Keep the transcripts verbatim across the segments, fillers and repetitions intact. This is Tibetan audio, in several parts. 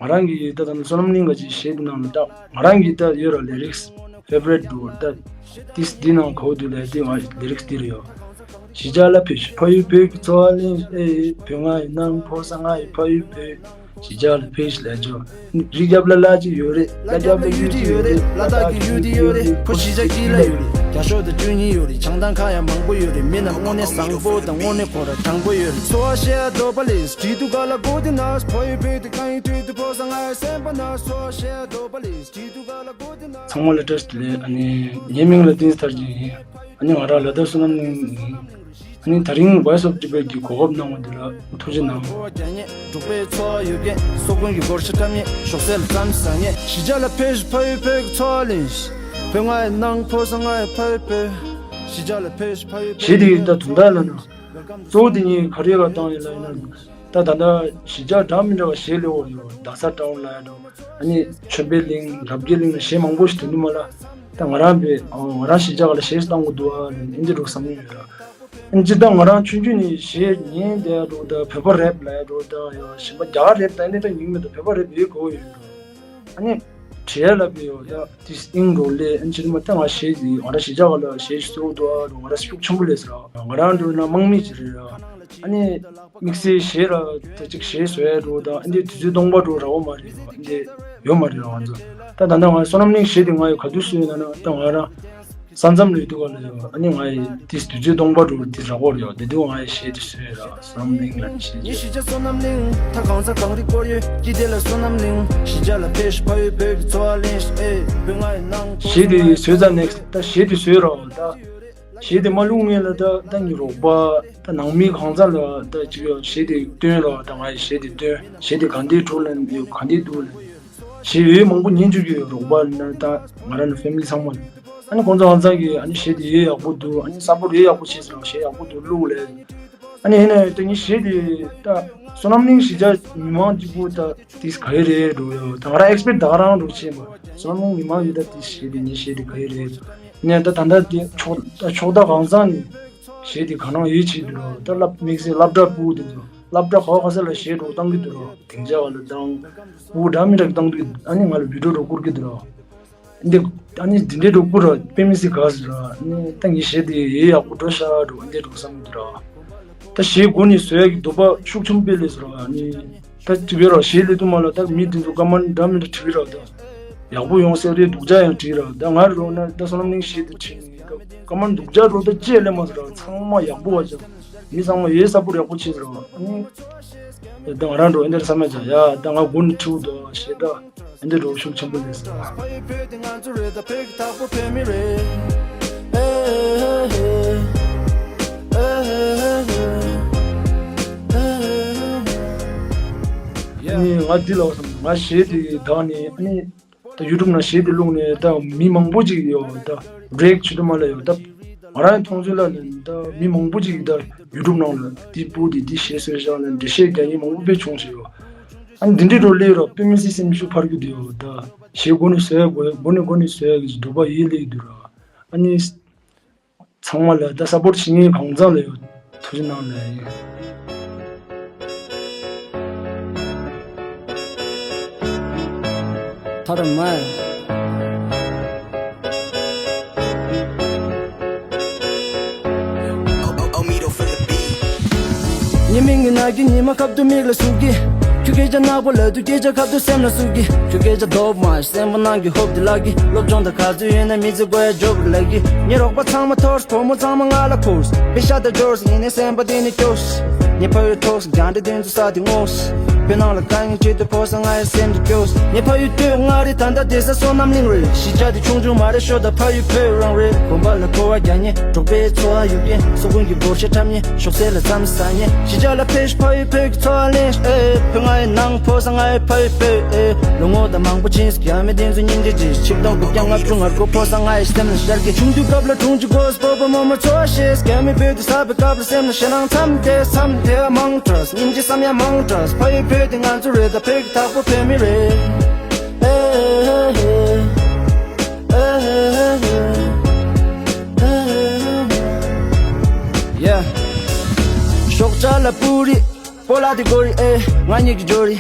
ང་རང་གི་ད་ད་བསོད་ནམས་གླིང་ག་ཅིག་གཞས་འདི་ནང་ལ་ད་ང་རང་གི་ད་ཡོད་ར་ལེ་རིགས་ཕེ་བ་རེ་ཊི་འདུག་ད་ཏིས་འདི་ནང་གོ་འདུག་ལས་འདི་ང་ལེ་རིགས་འདི་རེད་ཡོད། གཞིས་ཆགས་ལ་ཕེབས་ཤིག་ཕ་ཡུལ་བོད་ཀྱི་འཚོ་བ་ལེན་ཤིག་ཨེ་བོད་ང་ཡི་ནང་ཕོ་གསར་ང་ཡི་ཕ་ཡུལ་བོད། གཞིས་ཆགས་ལ་ཕེབས་ཤིག་ལ་ཇོ། རི་རྒྱབ་ལ་ལ་ཅིག་ཡོད་རེད། ལ་རྒྱབ་ལ་ཡུལ་ཅིག་ཡོད་རེད། ལ་དྭགས་ཀྱི་ཡུལ་དེ་ཡོད་རེད། ཕོ་གཞིས་ཆགས་ཀྱི་ལ་ཡོད་རེད། རྒྱ་ཤོག་དང་བཅུ་གཉིས་ཡོད་རེད། བྱང་ཐང་ཁ་ཡང་མང་པོ་ཡོད་རེད། མི་རྣམས་དངོས་གནས་བཟང་པོ་དང་དངོས་གནས་ཁོ་ར་དྲང་པོ་ཡོད་རེད། འཚོ་བ་ཤེས་ཡ་འདོད་པ་ལས་བྲིས་འདུག་ག་ལ་གོ་དེ་ན་ཕ་ཡུལ་བོད་དེ་གང་ཡིན་དུས་དུ་ཕོ་གསར་ང་ཡི་སེམས་པ་ན་འཚོ་བ་ཤེས་ཡ་འདོད་པ་ལས་བྲིས་འདུག་ག་ལ་གོ་དེ་ན། ཚང་མ་ལ་བཀྲ་ཤིས་བདེ་ལེགས། ཨ་ནི་ངའི་མིང་ལ་བསྟན་འཛིན་མཐར་ཕྱིན་ཡིན། ཨ་ནི་ང་རང་ལ་དྭགས་བསོད་ནམས་གླིང་ཡིན། ཨ་ནི་ད་རིང་Voice of Tibet གི་གོ་སྐབས་གནང་བ་འདི་ལ་ཐུགས་རྗེ་གནང་། འབྲུག་པའི་འཚོ་བ་ཡོད་མཁན་སོག་པོའི་གི་སྒོར་ཤ་ཁྲམ་ཡིན། ཞོགས་ཟས་ལ་རྩམ་ཟ་མཁན། གཞིས་ཆགས་ལ་ཕེབས་ཤིག་ཕ་ཡུལ་བོད་ཀྱི་འཚོ་བ་ལེན་ཤིག་བོད་ང་ཡི་ནང་ཕོ་གསར་ང་ཡི་ཕ་ཡུལ་བོད། གཞིས་ཆགས་ལ་ཕེབས་ཤིག་ཕ་ཡུལ་བོད། གཞས་འདི་ད་དུང་ད་ལ་ན་གཙོ་བོ་དེ་ཉིད་ག་རེ་ལ་བཏང་ཡིན་ལ་ཡིན་ན། ད་ད་ལྟ་གཞིས་ཆགས་འདྲ་མི་འདྲ་བ་གཞས་ལེན་འོ་ཡོད། རྡ་ས་ཊའུན་ལ་ཡ་འགྲོ། ཨ་ནི་མཆོད་པའི་གླིང་རབ་རྒྱས་གླིང་ལ་གཞས་མང་པོ་ཞིག་ཐོན་འདུག་མ་ལ། ད་ང་རང་པའི་ང་རང་གཞིས་ཆགས་ལ་གཞས་བཏང་དགོས་འདུག་ཨ་ལ་ཨིན་ཇི་འགྲོ་བསམ་ཡོད་ཡོད་ར། ཨ་ནི་སྤྱིར་བཏང་ང་རང་ཆུང་ཆུང་ནས་གཞས་ཉན་བསྡད་ཡ་འགྲོ། ད་བོད་པ་རེབ་ལ་ཡ་འགྲོ། ད་ཡ་གཞན་པ་རྒྱ་གར་རེབ་ད་ཨ་ནི་ད་ཉིན་མེད་ད་བོད་པ་རེབ་ཡོད་གོ་ཡོད་འགྲོ། ཨ་ནི་བྲིས་ལབ་པའི་ཡོད་ད་དེ་ཨིན་རོ་ལེ། ཨ་ནི་ཕྱིར་མ་ད་ང་གཞས་ཀྱི་ང་རང་གཞིས་ཆགས་ལ་གཞས་ཤིག་བཟོ་འདུག་ཨ་རོ། ང་རང་ཤུགས་ཆེན་པོ་ལས་ཟེར་ང་རང་འགྲོ་ན་དམག་མི་ཅིག་རེད་ར། ཨ་ནི་དམིགས་བསལ་གཞས་ར་ད་ཅིག་གཞས་བཟོ་ཡ་འགྲོ་དང་ཨ་ནི་དུས་ཚོད་སྟོང་པ་འགྲོ་ར་བ་མ་རེད། ཨ་ནི་ཡོད་མ་རེད་ར་ང་ཚོ། ད་ད་ལྟ་ང་བསོད་ནམས་གླིང་གཞས་དེ་ང་ཡི་ག་དུས་བཟོས་ཡོད་ན་ན་ད་ང་རང་ས་མཚམས་ལ་ཡོད་དུས་ག་ལ་ཡོད། ཨ་ནི་ང་ཡི་དེ་དུས་ཚོད་སྟོང་པ་འགྲོ་དེ་ར་གོ་རེད་ཡོད། དེ་དུས་ང་ཡི་གཞས་དེ་བཟོས་ར། བསོད་ནམས་གླིང་ལ་གཞས་ཉི་ཤུ་ཆ་བསོད་ནམས་གླིང་། ད་གང་ས་གང་རི་སྐོར་ཡོད། སྐྱིད་དེ་ལ་བསོད་ནམས་གླིང་། གཞིས་ཆགས་ལ་ཕེབས་ཤིག་ཕ་ཡུལ་བོད་ཀྱི་འཚོ་བ་ལེན་ཤིག་ཨེ་བོད་ང་ཡི་ནང་གཞས་དེ་བཟོས་ཙང་ནེག་སི་ད་གཞས་དེ་བཟོས་ར། ད་གཞས་དེ་མ་བླུགས་སྔོན་ལ་ད་ད་ངའི་རོགས་པ་ད་ནང་མི་གང་ཚང་ལ་ད་ཅིག་ཡོད་གཞས་དེ་སྟོན་ར། ད་ང་ཡི་གཞས་དེ་སྟོན། གཞས་དེ་ག་འདྲས་གྲུབ་ལ་ཡོད་ག་འདྲས་འདུག་ལ། གཞས་ཡོད་མང་པོ་ཉན་བཅུག་གི་ཡོད། རོགས་པ་ན་ད་ང་རང་ནི་ཕེ་མི་ལི་ཚང་མ་ལ། ཨ་ནི་ཁོང་ཚོ་ཨང་ཚང་གིས་ཨ་ནི་གཞས་དེ་ཡོད་ཡག་པོ་འདུག་ཨ་ནི་ས་པོར་ཡོད་ཡག་པོ་བྱས་ཟེར་བ་གཞས་ཡག་པོ་འདུག་བླུགས་ལས། ཨ་ནི་ཡིན་ན་ཡང་ད་ངའི་གཞས་དེ་ད་བསོད་ནམས་གླིང་གཞིས་ཆགས་མི་མང་གཅིག་པུ་ད་དེ་ག་ཡི་རེད་འགྲོ་ཡོད། ད་ང་རང་ཨེག་སི་པེག་ད་ག་རང་འགྲོ་བྱས་མ་བསོད་ནམས་གླིང་མི་མང་ཡོད་ད་དེ་གཞས་དེ་ངའི་གཞས་དེ་ག་ཡི་རེད་ནས་ད་ད་ལྟ་དེ་ཕྱོགས་ད་ཕྱོགས་ད་གང་ཚང་ནས་གཞས་དེ་ག་རང་ཡོད་བྱས་འདུག་རོ། ད་སློབ་དམིགས་བསལ་སློབ་གྲྭ་ཕྲུ་གུ་དེ་ཚོ་སློབ་གྲྭ་ག་ག་ས་ལ་གཞས་འགྲོ་བཏང་གི་འདུག་རོ། དེང་ཆ་བ་ལ་བཏང་ཕྲུ་གུ་འདྲ་མི་འདྲ་གི་བཏང་གི་འདུག་ཨ་ནི་ང་ལ་བི་ཌིའོ་འགྲོ་བསྐུར་གི་འདུག་རོ། འདི་ཨ་ནི་འདི་འདྲའི་འགྲོ་བསྐུར་ར་དཔེ་མི་སྲིད་དགའ་ཟེར་ར། ཨ་ནི་ད་ངའི་གཞས་དེ་ཡེ་ཡག་པོ་འགྲོ་ཤག་འགྲོ་འདི་འགྲོ་བསམ་གི་འདུག་ར། ད་གཞས་མགོ་ནས་བཟོ་ཡག་གི་འདོད་པ་ཤུགས་ཆེན་པོ་སླེབས་སོང་ར། ཨ་ནི་ད་ཅི་བས་ར་གཞས་ལས་དུ་མ་ལ་ད་མི་དེ་ཚོ་ཀ་མན་འདྲ་མི་འདྲ་བྲིས་ར། ད་ཡག་པོ་ཡོང་སྲིད་རེད་སྡུག་ཅག་ཡང་བྲིས་ར། ད་ང་རེ་རོགས་ན་ད་བསོད་ནམས་གླིང་གཞས་དེ་བྲིས་ནས་ད་ཀ་མན་སྡུག་ཅག་འགྲོ་ད་ཅི་ཡང་སླེབས་མ་སོང་ར། ཚང་མ་ཡག་པོ་བ་ཅག་མི་ཚང་མ་ཡེ་ས་པོར་ཡག་པོ་བྱས་སོང་ར། ཨ་ནི་ད་ང་རང་འགྲོ་ཨེ་འདྲ་བསམ་ཡ་ཅག་ཡ་ད་ང་མགོ་ནས་བྲིས་འདུག་གཞས་ད། འདི་འགྲོ་ཤུགས་ཆེན་པོ་ལས་སོང་། ནི་ང་འདི་ལ་བསམ་ང་གཞས་དེ་བདག་ནི་ནི་ད་ཡུ་ཊུབ་ནང་གཞས་དེ་བླུགས་ནས་ད་མི་མང་པོ་ཅིག་ཡོད་ད་རེག་ཆུ་དུ་མ་ལ་ཡོད་ད་ང་རང་མཐོང་ཚུལ་ལ་ནི་ད་མི་མང་པོ་ཅིག་ད་ཡུ་ཊུབ་ནང་ལ་འདི་སྤུ་དེ་འདི་གཞས་བཟོས་བཞག་ལ་འགྲེལ་བཤད་རྒྱག་མཁན་མང་པོ་དཔེ་བྱུང་ཞིག་ཡོད། ཨ་ནི་འདི་འདྲའི་འགྲོ་ལས་རོགས་དཔེ་མི་སྲིད་སེམས་ཤུགས་འཕར་གི་འདུག་ཡོད་ད། གཞས་མགོ་ནས་བཟོ་ཡ་དགོས་མགོ་ནས་མགོ་ནས་བཟོ་ཡ་གི་འདོད་པ་ཡིད་ལས་འདུག་ར། ཨ་ནི། ཚང་མ་ལ་ད་སཔོར་ཊི་བྱེད་མཁན་གང་ཚང་ལ་ཡོད་ཐུགས་རྗེ་གནང་ལ་ཡིན། ཐ་ར་མ། ཉི་མ་ཁབ་ཏུ་མིག་ལ་ཟུག་གི་ཁྱོད་སྐད་ཆ་ནག་པོ་ལབ་དུས་སྐད་ཆ་ཁབ་ཏུ་སེམས་ལ་ཟུག་གི་ཁྱོད་སྐད་ཆ་རྡོབ་མ་སེམས་པ་ནང་གི་ཧོབ་དེ་ལག་གི་སློབ་སྦྱོང་དང་ག་ཚོད་ཡོད་ན་མི་ཚེ་དགོས་ཡ་འཇོག་གི་ལག་གི་ངའི་རོགས་པ་ཚང་མ་ཐོར་བུ་མོ་ཚང་མ་ང་ལ་ཁུར་པེ་ཤ་དང་འབྱོར་ཡིན་ནའི་སེམས་པ་དེ་ནི་སྐྱོ་ངའི་ཕ་ཡུལ་ཐོག་སུ་རྒྱང་འདྲེ་དེ་ཚོ་ས་དེ་ངོ་བོད་ནང་ལ་དཀའ་ངལ་འཕྲད་དུས་ཕོ་ས་ང་ཡི་སེམས་དེ་སྐྱོ་ངའི་ཕ་ཡུལ་སྟོད་མངའ་རིས་ད་ལྟ་བསྡད་ས་བསོད་ནམས་གླིང་རེད། གཞིས་ཆགས་དེ་ཆུང་ཆུང་མ་རེད་ཤོད་ད་ཕ་ཡུལ་བོད་རང་རེད། དགོན་པ་ལ་འཁོར་བ་རྒྱག་མཁན་འབྲོག་པའི་འཚོ་བ་ཡོད་མཁན་སོག་པོ་གི་སྒོར་གཞས་འཁྲབ་མཁན་ཞོགས་ཟས་ལ་རྩམ་ཟ་མཁན་གཞིས་ཆགས་ལ་ཕེབས་ཤིག་ཕ་ཡུལ་བོད་ཀྱི་འཚོ་བ་ལེན་ཤིག་ཨེ་བོད་ང་ཡི་ནང་ཕོ་ས་ང་ཡི་ཕ་ཡུལ་བོད་ཨེ་ལོ་ངོ་ད་མང་པོ་ཕྱིན་སོང་རྒྱ་མི་དེ་ཚོ་སྙིང་རྗེ་ཆེ། ཆིག་སྟོང་དགུ་བརྒྱ་ལྔ་བཅུ་ང་དགུ་ཕོ་ས་ང་ཡི་སེམས་ལ་ཤར་གི་ཆུང་དུས་སྐབས་ལ་དྲུང་ཆེ་གོས་སྤོ་བོ་རྨོ་མོ་འཚོ་བ་ཤེས་རྒྱ་མི་བོད་དུ་ས་བའི་སྐབས་ལ་སེམས་ལ་ཞེད་སྣང་མཚམས་དེ་མཚམས་དེ་མང་དྲགས་སྙིང་རྗེ་བསམ་ཡ་མང་དྲགས་ཕ་ཡུལ་བོད་དེ་ང་ཚོ་རེད་ད་བོད་ཀྱི་བདག་པོ་བོད་མི་རེད། ཨེ་ཨེ་ཨེ། ཡ། ཤོག་བྱ་ལ་པུ་རི། སྤོ་ལགས་དེ་གོ་རི་ཨེ། ང་གཉིས་ཀྱི་འབྱོར་རི།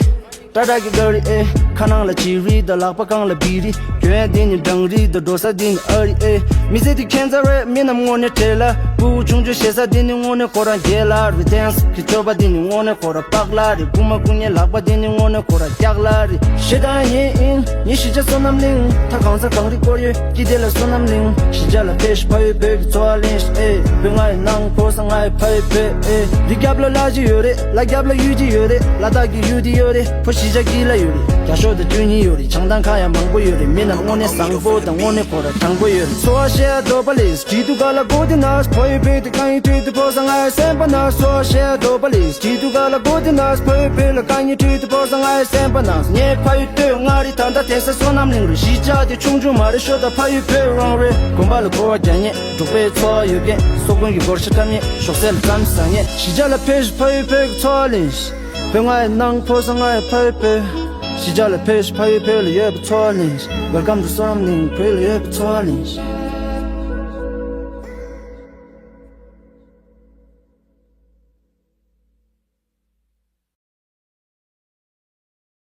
ཏྲ་ཏྲ་གི་ག་རི་ཨེ། ཁ་ནང་ལ་ཅི་རི་དང་ལག་པ་གང་ལ་བི་རི། གྱོན་ཡ་འདི་ནི་འབྲང་རི་དང་འགྲོ་ས་འདི་ནི་ཨ་རི་ཨེ། མི་ཚེ་འདི་ཁྱད་མཚར་རེད། མི་རྣམས་དངོས་གནས་བྲེལ་ལ། སྤུ་གུ་ཆུང་ཆུང་བཞེས་ས་འདི་ནི་དངོས་གནས་ཁོ་རང་རྒྱལ་ལ་རེད། ཏེན་སི་གི་སྤྱོད་པ་འདི་ནི་དངོས་གནས་ཁོ་རང་པགས་ལ་རེད། རྐུ་མ་རྐུ་མཁན་ལག་པ་འདི་ནི་དངོས་གནས་ཁོ་རང་སྐྱག་ལ་རེད། ཞེ་དྲག་ཡིན་ཡིན་ངའི་གཞིས་ཆགས་བསོད་ནམས་གླིང་། ད་གང་ས་གངས་རི་སྐོར་ཡོད། སྐྱིད་དེ་ལ་བསོད་ནམས་གླིང་། གཞིས་ཆགས་ལ་ཕེབས་ཤིག་ཕ་ཡུལ་བོད་ཀྱི་འཚོ་བ་ལེན་ཤིག་ཨེ། བོད་ང་ཡི་ནང་ཕོ་ས་ང་ཡི་ཕ་ཡུལ་བོད་ཨེ། འདི་རྒྱབ་ལ་ལ་ཅི་ཡོད་རེད། ལ་རྒྱབ་ལ་ཡུལ་ཅི་ཡོད་རེད། ལ་དྭགས་ཀྱི་ཡུལ་འདི་ཡོད་རེད། ཕོ་གཞིས་ཆགས་དཀྱིལ་ལ་ཡོད་རེད། རྒྱ་ཤོག་དང་བཅུ་གཉིས་ཡོད་རེད། བྱང་ཐང་ཁ་ཡང་མང་པོ་ཡོད་རེད། མི་རྣམས་དངོས་གནས་བཟང་པོ་དང་དངོས་གནས་ཁོ་ར་དྲང་པོ་ཡོད་རེད། འཚོ་བ་བཤད་ཡ་འདོད་པ་ལས་བྲིས་འདུག་ག་ལ་གོ་དེ་ན་ཕ་ཡུལ་བོད་དེ་གང་ཡིན་དུས་དུ་ཕོ་ས་ང་ཡི་སེམས་པ་ན། འཚོ་བ་བཤད་ཡ་འདོད་པ་ལས་བྲིས་འདུག་ག་ལ་གོ་དེ་ན་ཕ་ཡུལ་བོད་ལ་གང་ཡིན་དུས་དུ་ཕོ་ས་ང་ཡི་སེམས་པ་ན། ངའི་ཕ་ཡུལ་སྟོད་མངའ་རིས་ད་ལྟ་དེང་སང་བསོད་ནམས་གླིང་རེད། གཞིས་ཆགས་དེ་ཆུང་ཆུང་མ་རེད། ཤོ་ད་ཕ་ཡུལ་བོད་རང་རེད། དགོན་པ་ལ་འཁོར་བ་རྒྱག་མཁན། འབྲོག་པའི་འཚོ་བ་ཡོད་མཁན། སོ་ཀུན་གྱི་སྒོར་ཤ་ཀ་མེད། ཞོགས་ཟས་ལ་རྩམ་ཟ་མཁན། གཞིས་ཆགས་ལ་ཕེབས་ཤིག་ཕ་ཡུལ་བོད་ཀྱི་འཚོ་བ་ལེན་ཤིག་བོད་ང་ཡི་ནང་ཕོ་ས་ང་ཡི་ཕ་ཡུལ་བོད། གཞིས་ཆགས་ལ་ཕེབས་ཤིག་ཕ་ཡུལ་བོད་ལ་ཡོད་པའི་འཚོ་བ་ལེན་ཤིག Welcome to བསོད་ནམས་གླིང་། བོད་ལ་ཡོད་པའི་འཚོ་བ་ལེན་ཤིག